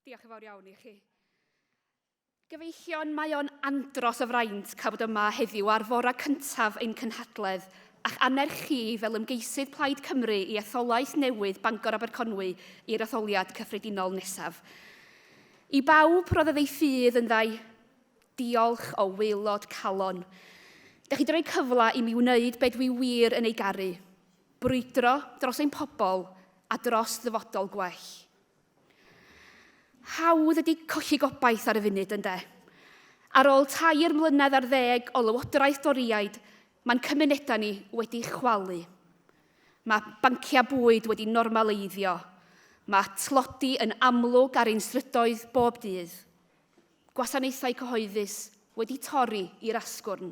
Diolch yn fawr iawn i chi. Gyfeillion, mae o'n andros o fraint cael bod yma heddiw ar fora cyntaf ein cynhadledd a'ch annerch chi fel ymgeisydd Plaid Cymru i etholaeth newydd Bangor Aberconwy i'r etholiad cyffredinol nesaf. I bawb roddodd ei ffydd ynddau, diolch o waelod calon. Dych chi 'di rhoi cyfle i mi wneud be dwi wir yn ei garu, brwydro dros ein pobl a dros ddyfodol gwell. Hawdd ydy colli gobaith ar y funud, ynde? Ar ôl tair mlynedd ar ddeg o lywodraeth Dorïaid, mae'n cymunedau ni wedi chwalu. Mae banciau bwyd wedi normaleiddio. Mae tlodi yn amlwg ar ein strydoedd bob dydd. Gwasanaethau cyhoeddus wedi torri i'r asgwrn.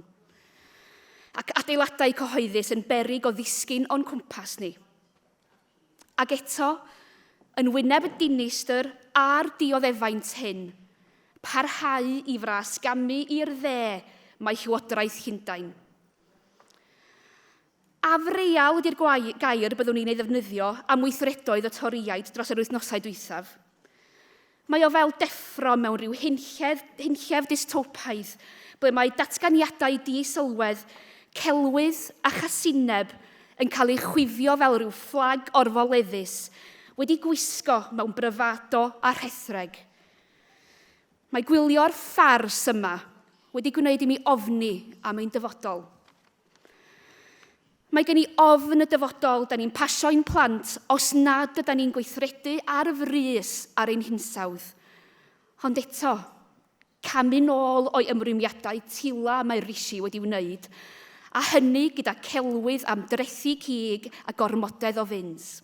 Ac adeiladau cyhoeddus yn beryg o ddisgyn o'n cwmpas ni. Ac eto, yn wyneb y dinistr a'r dioddefaint hyn, parhau i fras-gamu i'r dde mae Llywodraeth Llundain. Afreal ydy'r gair byddwn i'n ei ddefnyddio am weithredoedd y Torïaid dros yr wythnosau dwythaf. Mae o fel deffro mewn rhyw hunllef, hunllef dystopaidd, ble mae datganiadau di-sylwedd, celwydd a chasineb yn cael eu chwifio fel rhyw fflag orfoleddus, wedi gwisgo mewn bryfado a rhethreg. Mae gwylio'r ffars yma wedi gwneud i mi ofni am ein dyfodol. Mae gen i ofn y dyfodol da ni'n pasio i'n plant os nad yda ni'n gweithredu ar frys ar ein hinsawdd. Ond eto, camu nôl o'i ymrwymiadau tila mae Rishi wedi wneud, a hynny gyda celwydd am drethi cig a gormodedd o fins.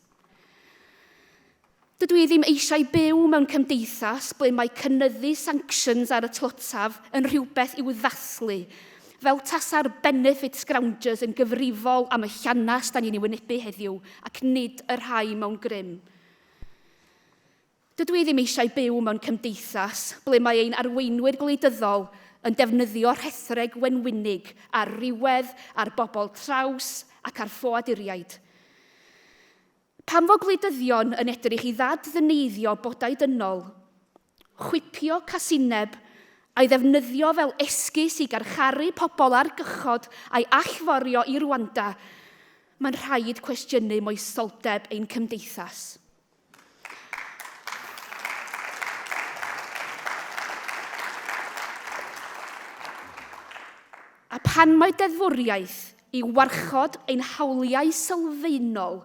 Dydw i ddim eisiau byw mewn cymdeithas ble mae cynyddu sanctions ar y tlotaf yn rhywbeth i'w ddathlu, fel tasa'r benefit scroungers yn gyfrifol am y llanast da ni'n ei wynebu heddiw ac nid y rhai mewn grym. Dydw i ddim eisiau byw mewn cymdeithas ble mae ein arweinwyr gwleidyddol yn defnyddio rhethreg wenwynig ar rywedd, ar bobl traws ac ar ffoaduriaid. Pan fo gwleidyddion yn edrych i ddad-ddyneiddio bodau dynol, chwipio casineb, a'i ddefnyddio fel esgus i garcharu pobl ar gychod a'i allforio i Rwanda, mae'n rhaid cwestiynu moesoldeb ein cymdeithas. A pan mae deddfwriaeth i warchod ein hawliau sylfaenol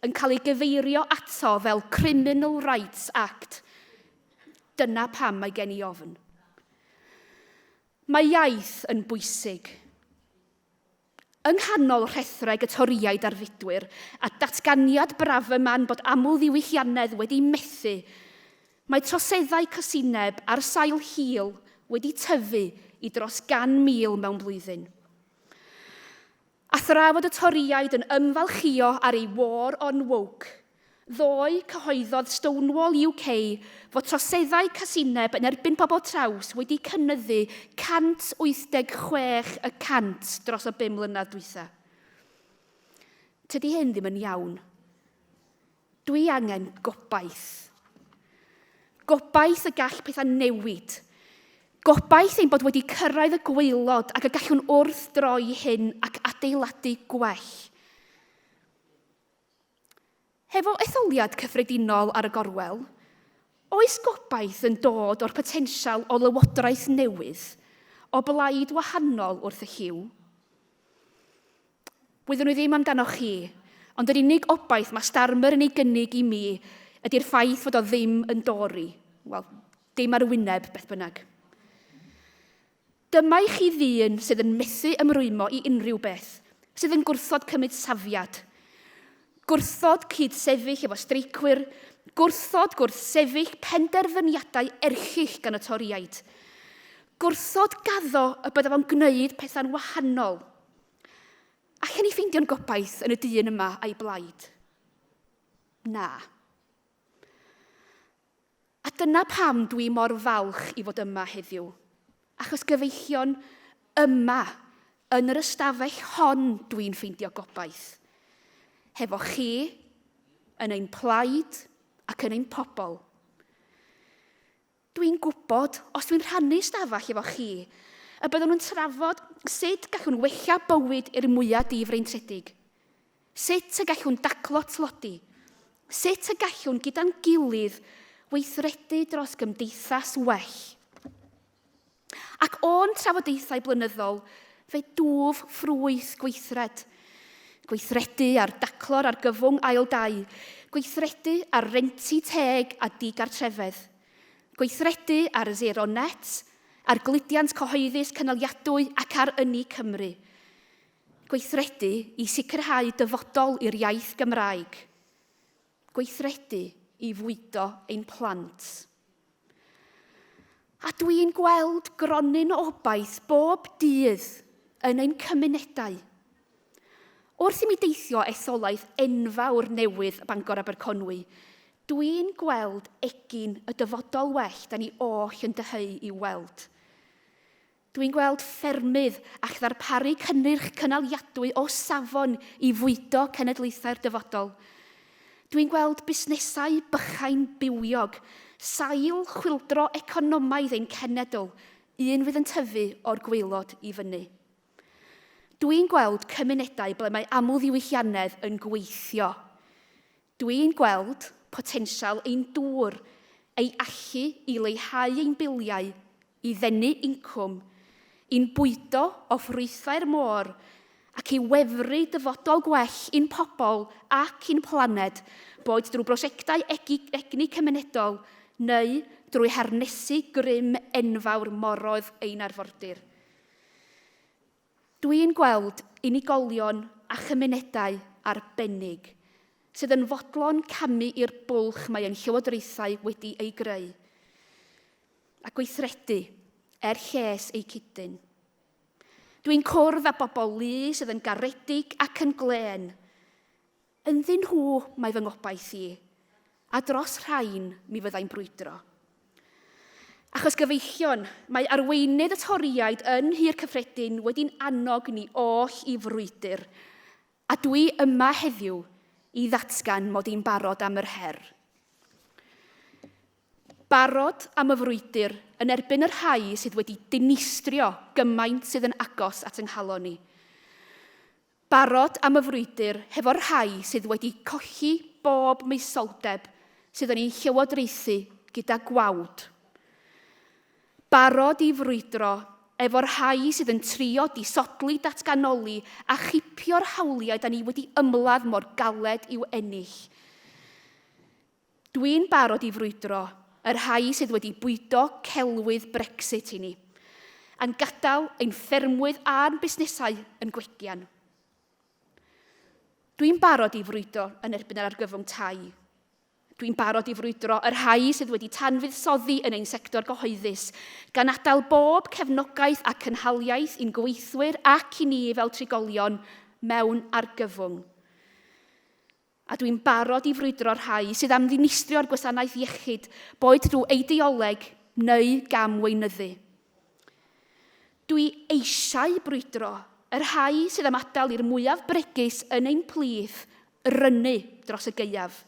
yn cael ei gyfeirio ato fel Criminal Rights Act, dyna pam mae gen i ofn. Mae iaith yn bwysig. Yng nghanol rhethreg y Torïaid a'r Fudwyr, a datganiad Braverman bod amlddiwylliannedd wedi methu, mae troseddau casineb ar sail hil wedi tyfu i dros 100,000 mewn blwyddyn. A thra fod y Torïaid yn ymfalchïo ar eu war on woke, ddoe cyhoeddodd Stonewall UK fod troseddau casineb yn erbyn pobl traws wedi cynyddu 186 y cant dros y bum mlynedd dwytha. Tydi hyn ddim yn iawn. Dwi angen gobaith. Gobaith y gall pethau newid. Gobaith ein bod wedi cyrraedd y gwaelod ac y gallwn wrthdroi hyn ac adeiladu gwell. Hefo etholiad cyffredinol ar y gorwel, oes gobaith yn dod o'r potensial o lywodraeth newydd, o blaid wahanol wrth y llyw? Wyddwn i ddim amdanoch chi, ond yr unig obaith mae Starmer yn ei gynnig i mi ydy'r ffaith fod o ddim yn Dori. Wel, dim ar y wyneb, beth bynnag. Dyma i chi ddyn sydd yn methu ymrwymo i unrhyw beth, sydd yn gwrthod cymryd safiad, gwrthod cyd-sefyll efo streicwyr, gwrthod gwrthsefyll penderfyniadau erchyll gan y Torïaid, gwrthod gaddo y bydda fo'n gwneud pethau'n wahanol. Allen ni ffeindio'n gobaith yn y dyn yma a'i blaid? Na. A dyna pam dwi mor falch i fod yma heddiw. Achos gyfeillion, yma, yn yr ystafell hon dwi'n ffeindio gobaith. Hefo chi, yn ein plaid ac yn ein pobl. Dwi'n gwybod, os dwi'n rhannu stafell efo chi, y byddwn yn trafod sut gallwn wella bywyd i'r mwyaf difreintiedig. Sut y gallwn daclo tlodi. Sut y gallwn gyda'n gilydd weithredu dros gymdeithas well. Ac o'n trafodaethau blynyddol, fe dwf ffrwyth gweithred. Gweithredu ar daclo'r argyfwng ail dai, gweithredu ar renti teg a digartrefedd, gweithredu ar zero net, ar gludiant cyhoeddus cynaliadwy ac ar ynni Cymru. Gweithredu i sicrhau dyfodol i'r iaith Gymraeg. Gweithredu i fwydo ein plant. A dwi'n gweld gronyn o obaith bob dydd yn ein cymunedau. Wrth i mi deithio etholaeth enfawr newydd Bangor Aberconwy, dwi'n gweld egin y dyfodol well da ni oll yn dyheu i'w weld. Dwi'n gweld ffermydd ac ddarparu cynnyrch cynaliadwy o safon i fwydo cenedlaethau'r dyfodol. Dwi'n gweld busnesau bychain bywiog, sail chwyldro economaidd ein cenedl, un fydd yn tyfu o'r gwaelod i fyny. Dwi'n gweld cymunedau ble mae amlddiwylliannedd yn gweithio. Dwi'n gweld potensial ein dŵr, ei allu i leihau ein biliau, i ddenu incwm, i'n bwydo o ffrwythau'r môr ac i wefru dyfodol gwell i'n pobl ac i'n planed, boed drwy brosiectau egni cymunedol neu drwy harnesu grym enfawr moroedd ein arfordir. Dwi'n gweld unigolion a chymunedau arbennig sydd yn fodlon camu i'r bwlch mae ein llywodraethau wedi ei greu, a gweithredu er lles eu cyd-dyn. Dwi'n cwrdd â bobl lu sydd yn garedig ac yn glên. Ynddyn nhw mae fy ngobaith i, a dros rhain mi fyddai'n brwydro. Achos gyfeillion, mae arweinydd y Torïaid yn Nhŷ'r Cyffredin wedi'n annog ni oll i frwydr, a dwi yma heddiw i ddatgan mod i'n barod am yr her. Barod am y frwydr yn erbyn y rhai sydd wedi dinistrio gymaint sydd yn agos at yng nghalon i. Barod am y frwydr hefo'r rhai sydd wedi colli bob moesoldeb sydd yn ein llywodraethu gyda gwawd. Barod i frwydro efo'r rhai sydd yn trio disodli datganoli a chipio'r hawliau da ni wedi ymladd mor galed i'w ennill. Dwi'n barod i frwydro y rhai sydd wedi bwydo celwydd Brexit i ni, a'n gadael ein ffermwydd a'n busnesau yn gwegian. Dwi'n barod i frwydro yn erbyn yr argyfwng tai. Dwi'n barod i frwydro y rhai sydd wedi tanfuddsoddi yn ein sector gyhoeddus, gan adael bob cefnogaeth a cynhaliaeth i'n gweithwyr ac i ni fel trigolion mewn argyfwng. A dwi'n barod i frwydro'r rhai sydd am ddinistrio'r gwasanaeth iechyd, boed drwy eideoleg neu gam weinyddu. Dwi eisiau brwydro y rhai sydd am adael i'r mwyaf bregus yn ein plith rynu dros y gaeaf,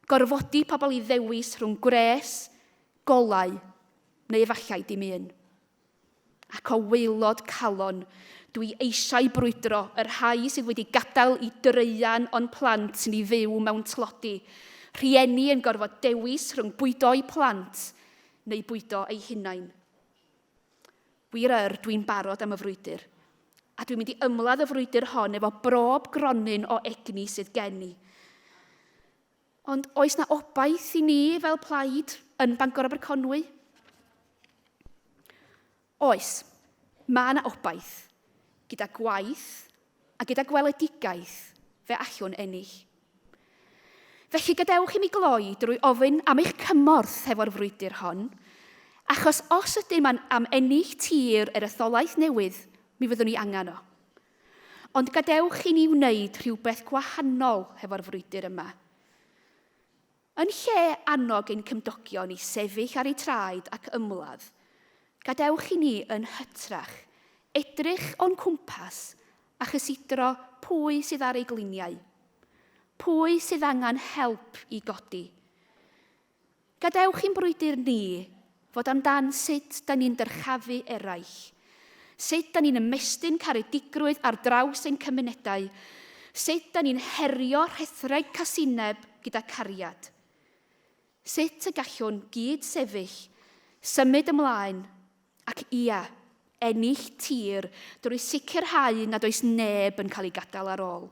gorfodi pobl i ddewis rhwng gwres, golau neu efallai dim un. Ac o waelod calon, dwi eisiau brwydro y rhai sydd wedi gadael i draean o'n plant ni fyw mewn tlodi, rhieni yn gorfod dewis rhwng bwydo'u plant neu bwydo eu hunain. Wir yr, dwi'n barod am y frwydr. A dwi'n mynd i ymladd y frwydr hon efo brob gronyn o egni sydd gen i. Ond oes na obaith i ni fel plaid yn Bangor Aberconwy? Oes, mae yna obaith. Gyda gwaith a gyda gweledigaeth fe allwn ennill. Felly gadewch i mi gloi drwy ofyn am eich cymorth hefo'r frwydr hon, achos os ydym am ennill tir yr etholaeth newydd, mi fyddwn ni angen o. Ond gadewch i ni wneud rhywbeth gwahanol hefo'r frwydr yma. Yn lle annog ein cymdogion i sefyll ar eu traed ac ymladd, gadewch i ni yn hytrach edrych o'n cwmpas a chysidro pwy sydd ar eu gliniau, pwy sydd angen help i godi. Gadewch i'n brwydr ni fod amdan sut da ni'n dyrchafu eraill, sut da ni'n ymestyn caredigrwydd ar draws ein cymunedau, sut da ni'n herio rhethreg casineb gyda cariad. Sut y gallwn gyd sefyll, symud ymlaen ac ia, ennill tir drwy sicrhau nad oes neb yn cael ei gadael ar ôl.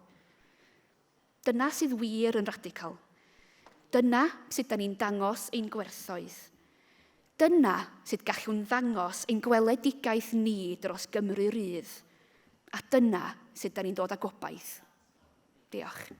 Dyna sydd wir yn radical. Dyna sut da ni'n dangos ein gwerthoedd. Dyna sut gallwn ddangos ein gweledigaeth ni dros Gymru rydd. A dyna sut da ni'n dod â gobaith. Diolch.